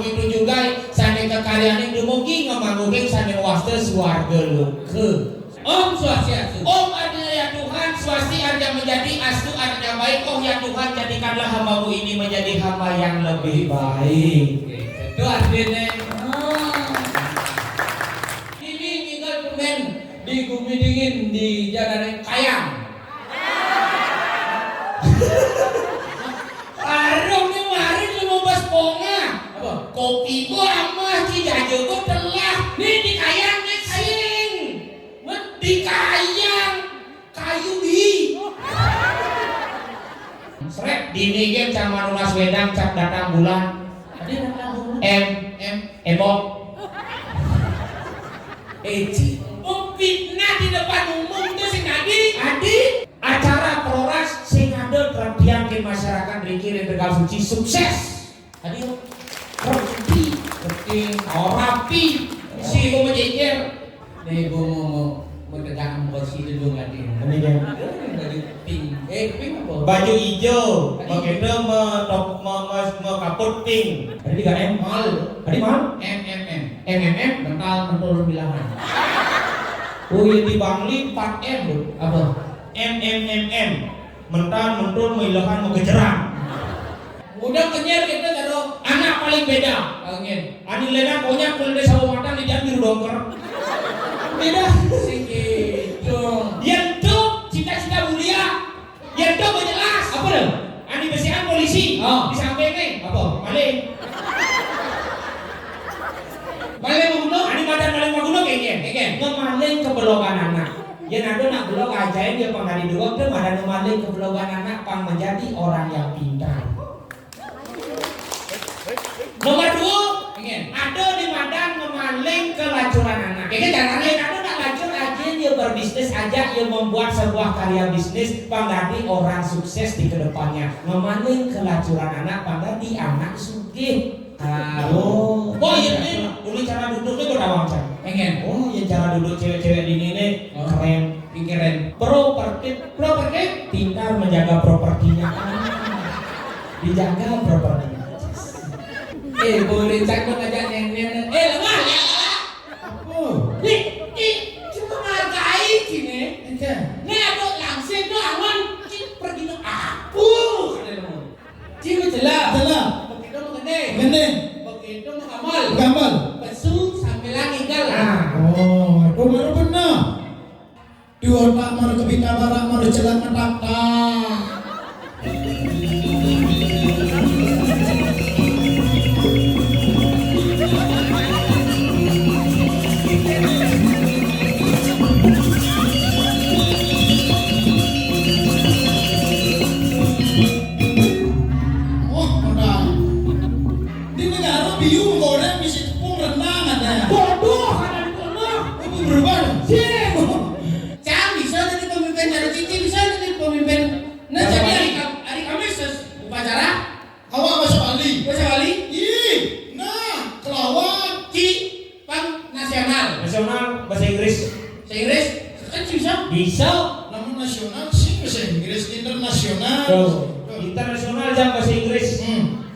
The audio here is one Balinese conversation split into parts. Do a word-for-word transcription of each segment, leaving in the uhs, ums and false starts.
Itu juga sané kekaryaning dumugi ngamangguhing sané wasta suarga loka. Om Swastiastu. Om Arjuna ya Tuhan, Swasti Arja Menjadi, Astu Arja Baik. Oh ya Tuhan, jadikanlah hamba-Mu ini menjadi hamba yang lebih baik. Itu artinya. Ah. Ini tinggal pemain di Bumi Dingin di Jalan Kayang. Warung ni mari lima belas ponga. Apa? Kopi gua amah, ci jajo gua telah. Ni di Kayang ni sing. Di Kayang. Kayu bi. Srek, dini gé cang manunas wédang, cang datang bulan. Tadi datang bulan. Em, em, emok. Eh, ci, oh, fitnah di depan umum tuh si Nadi. Adi, acara Proras sing ada perhatian ke masyarakat Riki dan Tegal Suci sukses. Tadi rapi, rapi, oh, rapi. Si ibu menjejer. Nih, ibu mau, mau, mau tegak, mau sini dulu, nggak, nih. Ini dia. Baju pink. Eh, pink apa? Baju hijau. Tadi. Pakai itu me-, top-, me-, me-, me-, kaput pink. Tadi tiga M. Mal. Tadi mal? M M M. M M M. Mental, mentul, bilangan. Oh, iya, di Bangli empat M, Bu. Apa? M M M M. Mental, mentul, meilehan, mau kejerang. Udah kenyar kita taruh anak paling beda. Angin. Ani lena pokoknya kalau dia sawo matang di jam biru dongker. Beda. Sing gitu. Yang tuh cita-cita mulia. Yang tuh jelas. Apa tuh? Ani besian polisi. Oh. Di samping nih. Apa? Maling. Maling maguno? Ani madan maling maguno kayak gini. Kayak gini. Ngemaling ke belokan anak. Yang ada nak belok ajain dia pang hari dua tuh madan ngemaling ke belokan anak pang menjadi orang yang pintar. Nomor dua, ingin. Ada di madan ngemaling ke lacuran anak. Jadi caranya ada nak lacur aja, dia berbisnis aja, dia membuat sebuah karya bisnis, pang dadi orang sukses di kedepannya. Ngemaling ke lacuran anak, pang dadi anak sugih. Ah, oh. Oh, iya, nih. Dulu cara duduknya gue tawang, Cang. Pengen. Oh, ya cara duduk cewek-cewek di ini nih. Oh. Keren. Pikiran properti, properti pintar menjaga propertinya. Ah, dijaga propertinya. Eh, boleh cakap ngajak nyanyian. Eh, lemah ya. Apa? Nih, nih, cuma menghargai sini. Iya. Nih, aku langsung tuh awan pergi ke aku. Ada lemah. Cing jelas. Jelas. Begitu mengenai. Mengenai. Begitu mengamal. Mengamal. Pesu sambilan ninggal. Ah. Oh, aku baru benar. Di otak mara kebita barak mara celat ngetak-tak. Oh, udah. Di negara biu goreng bisi tepung rendang ada. Bodoh, ada di kono. Itu berubah. Sip. Cang bisa jadi pemimpin, cara Cici bisa jadi pemimpin. Nah, jadi hari Kam-, hari Kamis terus upacara. Awak bahasa Bali. Bahasa Bali? Ih, nah, kelawar. Ci, pang nasional. Nasional, bahasa Inggris. Bahasa Inggris? Kan bisa. Bisa. Namun nasional sih bahasa Inggris, internasional. Tuh, internasional jang bahasa Inggris. Hmm.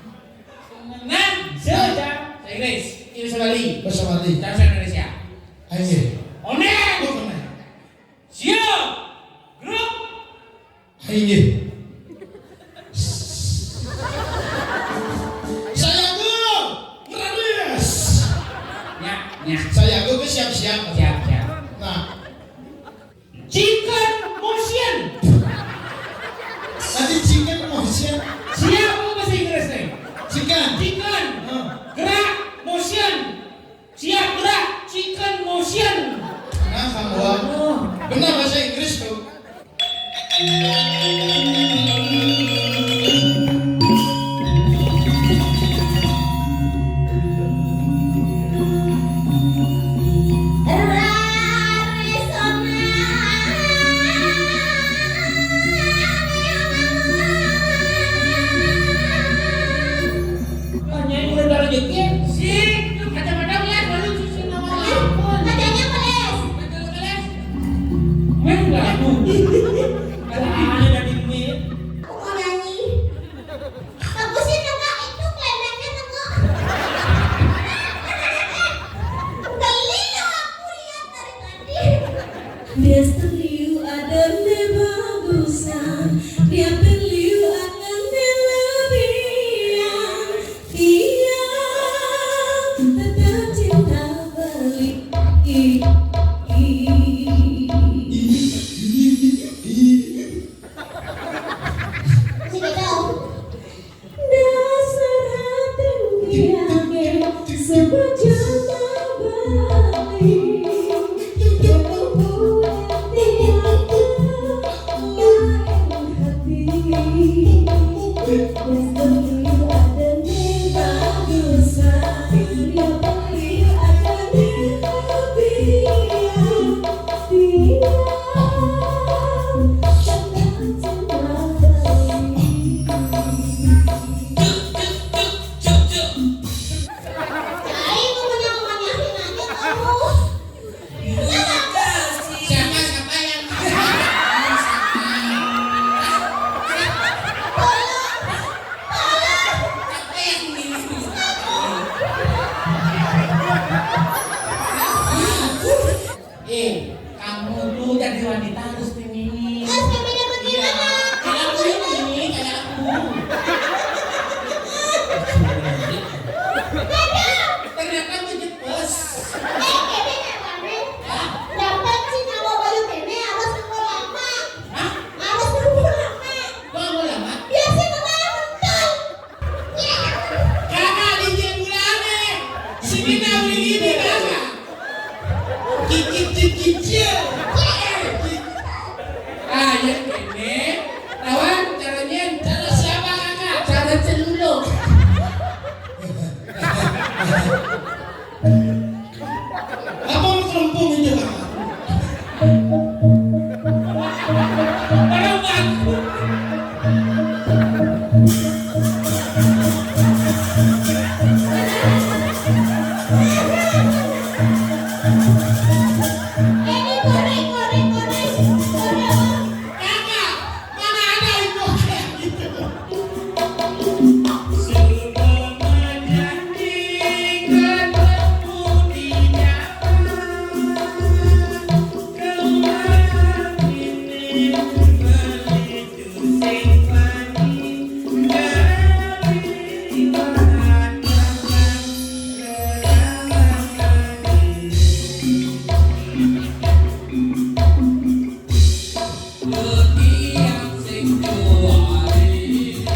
Nah, bisa jang. Bahasa Inggris. Ini bahasa Bali. Bahasa Bali. Bahasa Indonesia. Ayo. Onék. Oh, benar. Siap. Grup. Inggih. Sayaga ngraris. Nya, nya. Sayaga ke siap-siap. Siap, siap. Nah. Chicken motion. Tadi chicken motion. Siap apa bahasa Inggris nih? Chicken. Chicken. Heeh. Gerak, motion. Siap gerak, chicken motion. Siapa, siapa yang Eh, kamu tuh jadi wanita harus feminim. Terus feminim bagaimana? Kayak aku ini, kayak aku. Ternyata menjepes. Eh, kayaknya nyaman, eh. Hah? Dapat sih nyawa baru kene harus nunggu lama. Hah? Harus nunggu lama. Kok nunggu lama? Biar sih kemarin tuh. Kakak di Jebulane, si Mina udah gini, Kakak. Cicit, cicit, cicit. Ah, ya, ini. Lawan, caranya, cara siapa, Kakak? Cara celuluk. Apa mau kelempung itu, Kakak? Padahal bagus. Kakak, mana ada itu kayak gitu? Sudah menjanjikan waktu di Jawa, kemari beli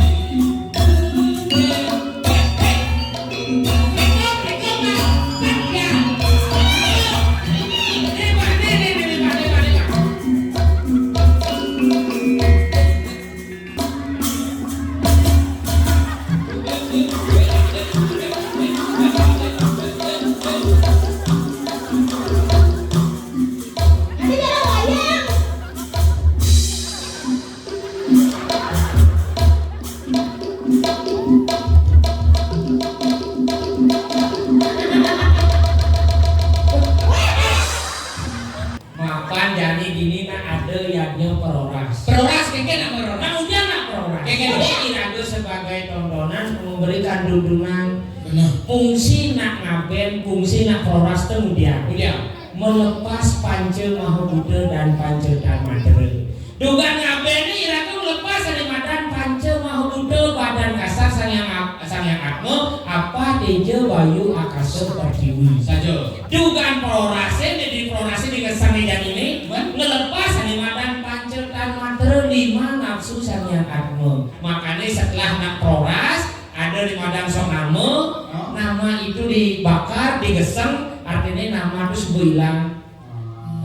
Mapan jani dini nak ada yadnya peroras. Peroras, keke nak peroras. Nak ujian nak peroras. Keke nak. Jadi iraga sebagai tontonan memberikan tuntunan. Benar. Fungsi nak ngaben, fungsi nak peroras tu ujian. Ujian. Melepas panca maha buta dan panca tanmatra. Dugan ngaben ni iraga melepas dari madan panca maha buta, badan kasar, sang yang ap-, sang yang atma, apa, teja, wayu, akasa, pertiwi. Saja. Dugan perorase, di, di perorase di ngesang di jani ni, men? Ngelepas ane madan panca tanmatra, lima nafsu sang yang atma. Makane setelah nak peroras, ada di madan sok nama, hah? Nama itu dibakar, digeseng, artine nama tu suba ilang.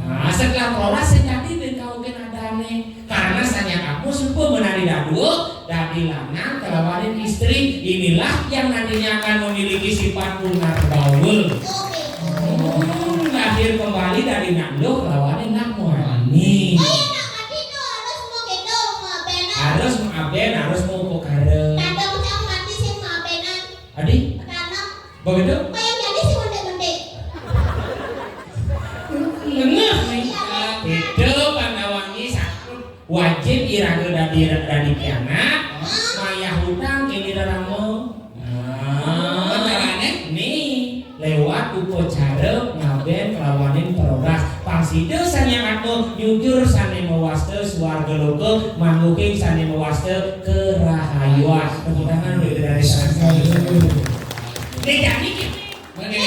Nah, setelah peroras sing dadi ring kaugen adane. Karena sang yang atma suba menari dadua, dadi lanang kelawanin istri. Inilah yang nantinya akan memiliki sifat tunar baul. Hmm, lahir kembali dadi nak luh kelawanin nak muani. Oh iya, nak mati tu harus mau gitu, mau benar. Harus mau aben, harus mau upakara. Kadang cang mati sing mau benar. Adi? Tanam. Begitu? Kayak jadi sih mentik-mentik. Lengah nih. Itu Pandawangi satu. Wajib iraga dadi, dadi pianak, mayah utang kene rerama. Nah, carane? Nih, lewat upacara ngaben kelawanin peroras. Pang sida sane atma nyujur sane mawasta swarga loka, manguking sane mawasta kerahayuan. Tepuk tangan untuk Ida Dane sareng sami. Nih, jani kene. Ngene,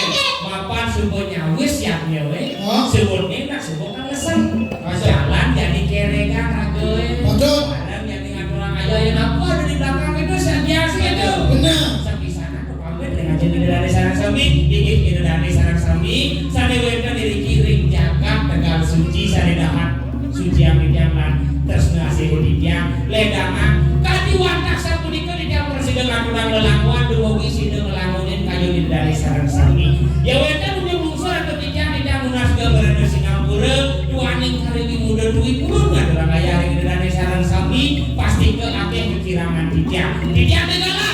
mapan suba nyawis yadnya, we. Hah? Suba nenak, suba kan ngeseng. Masa? Jalan jadi keregan raga, we. Betul. Bareng jadi ngaturang ayo, ayo, napa ada di belakang itu, sing biasa itu. Benar. Sapisanan pamit dengan Ida Dane sareng sami, inggih Ida Dane sareng sami, sane wenten iriki ring jagat Tegal Suci, sane dahat suci amitang lan tresna asih titiang, ledangan kadi wantah sapunika. Aturan lelakuan dumogi sida ngelakonin kayun Ida Dane sareng sami. Yawénten unyung lungsur atau titiang, titiang nunas gambaran Singapura, duaning karigi muda duit pun ngaturang ayah ring Ida Dane sareng sami, pastika akéh kekirang titiang. Titiang tinggala